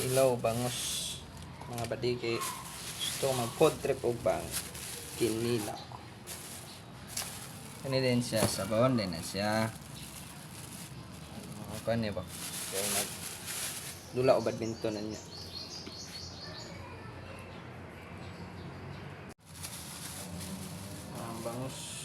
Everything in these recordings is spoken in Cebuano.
Kinilaw bangos, mga badi, kay gusto ko mag food trip og bang kinilaw. Kani din siya, sabon din na siya. Mga kani ba? Kaya nag dula o badminton na niya. Ang bangus.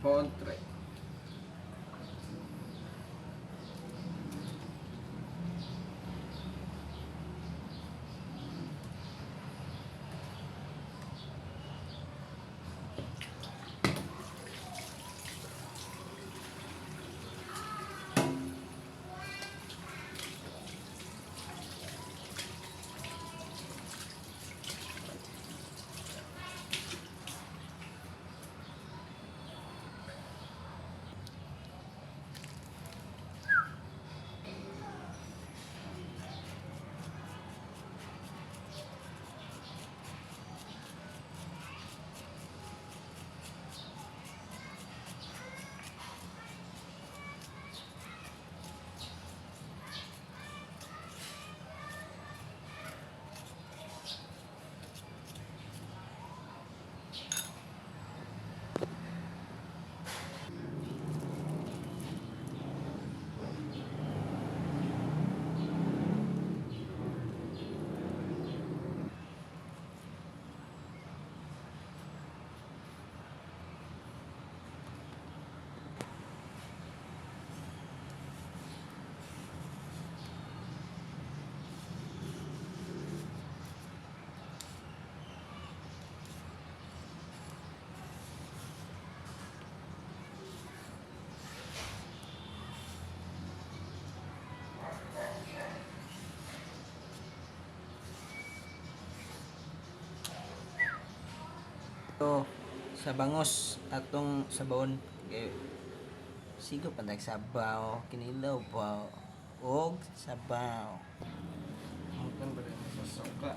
Food trip. Ito sa bangos atong sabon kay sigo pa nagsabaw, kinilaw ba og sabaw. Ang ba rin sa suka.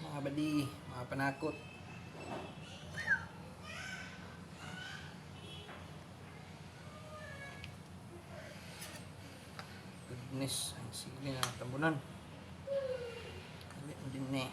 Mga badi, mga panakot. Goodness, ang sili na tabunan. Dali mo din eh.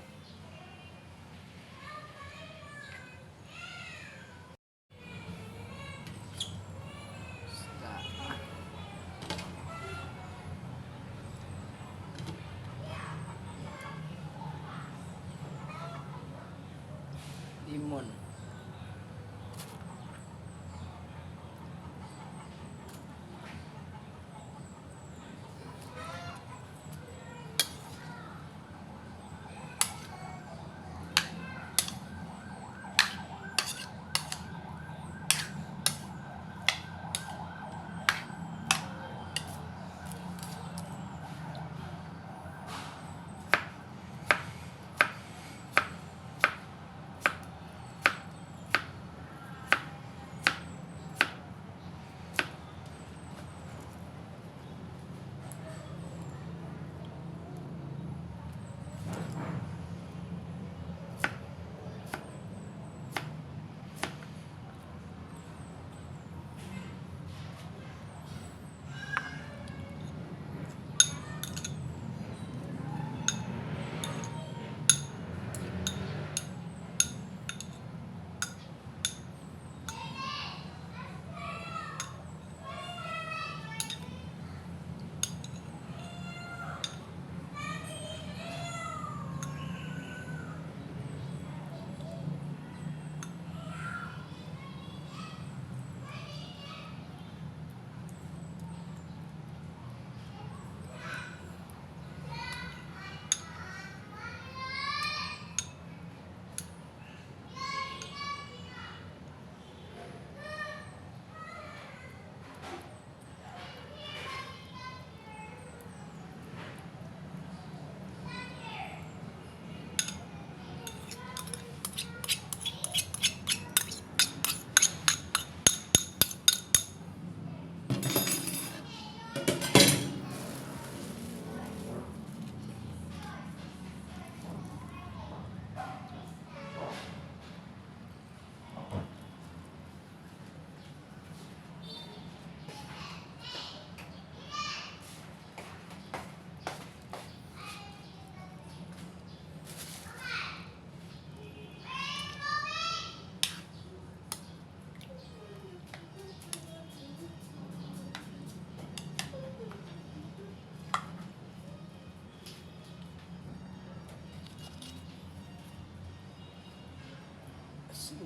Bitsin.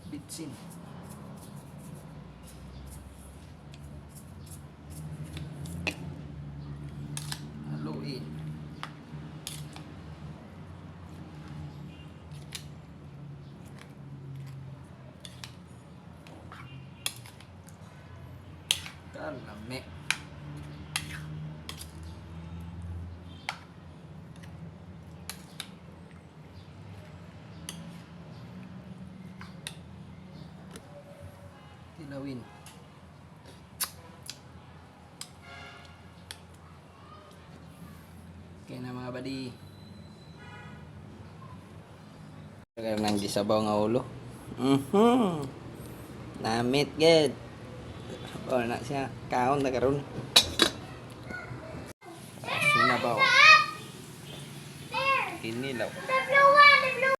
Bitsin. Haluin. Kalame. Tilawin. Okay na, mga buddy. Tagal nang gisabaw nga ulo. Namit gid. Oh, na siya. Kaon na karon. Sinabaw. There. Kinilaw. The blue one, the blue.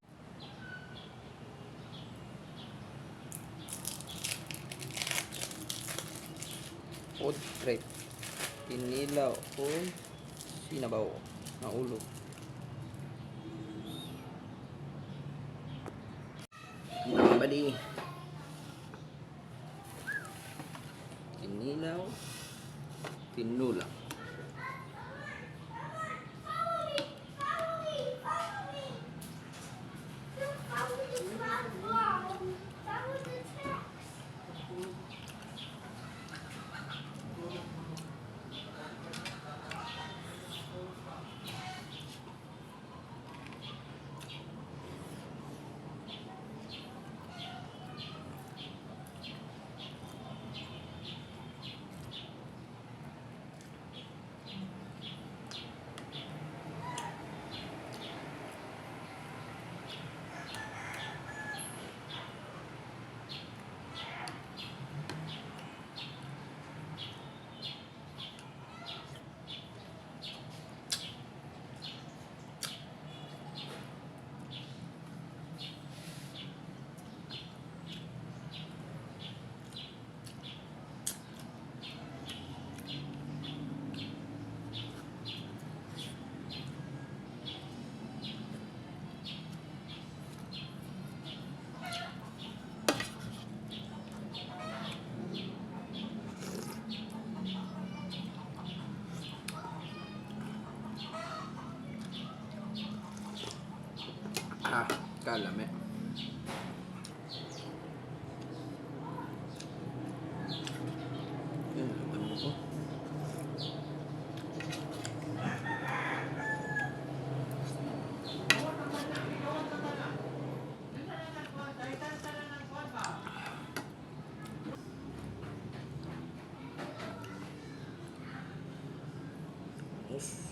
Food trip. Kinilaw o sinabaw na ulo. Mga buddy. Kinilaw. Tinula. Follow me, follow me. Follow the platform. Follow the tracks. Ah, kalame. Yun, laman ko. Us.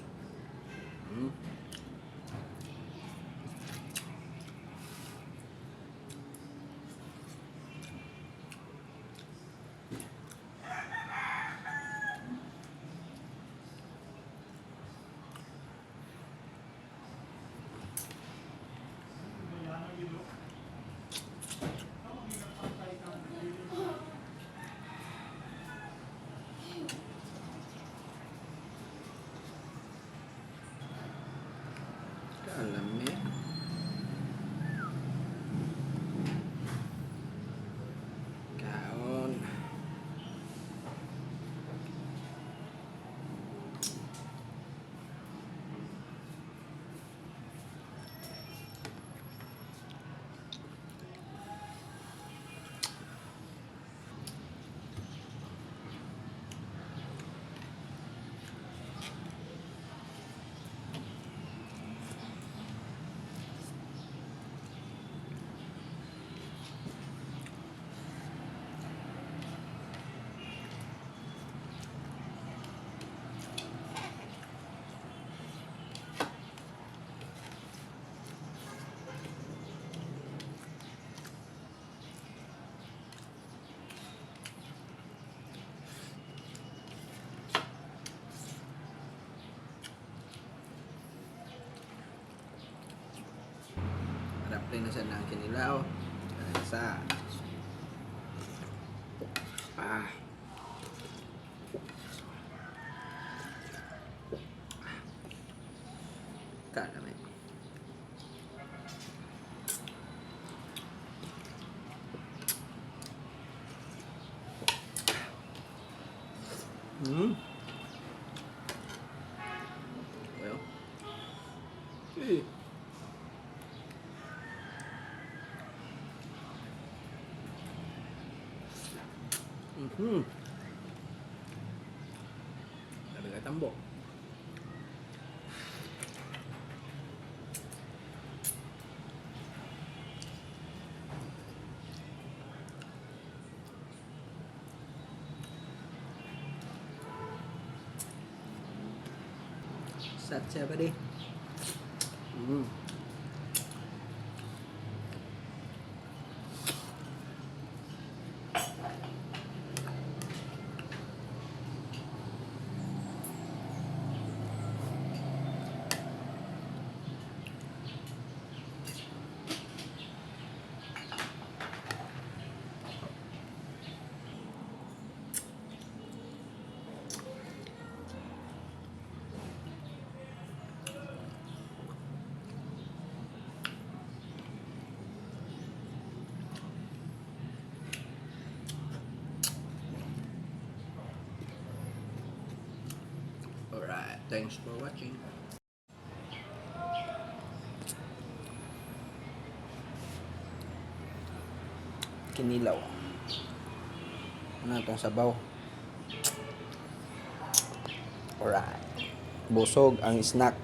Kalame. Kaon. Rappling na siya ng kinilaw. Sa ah. Kalame. Well. Eh. Sabi kay tambo. Sat siya ba di? Alright, thanks for watching. Kinilaw. Ano itong sabaw? Alright. Busog ang snack.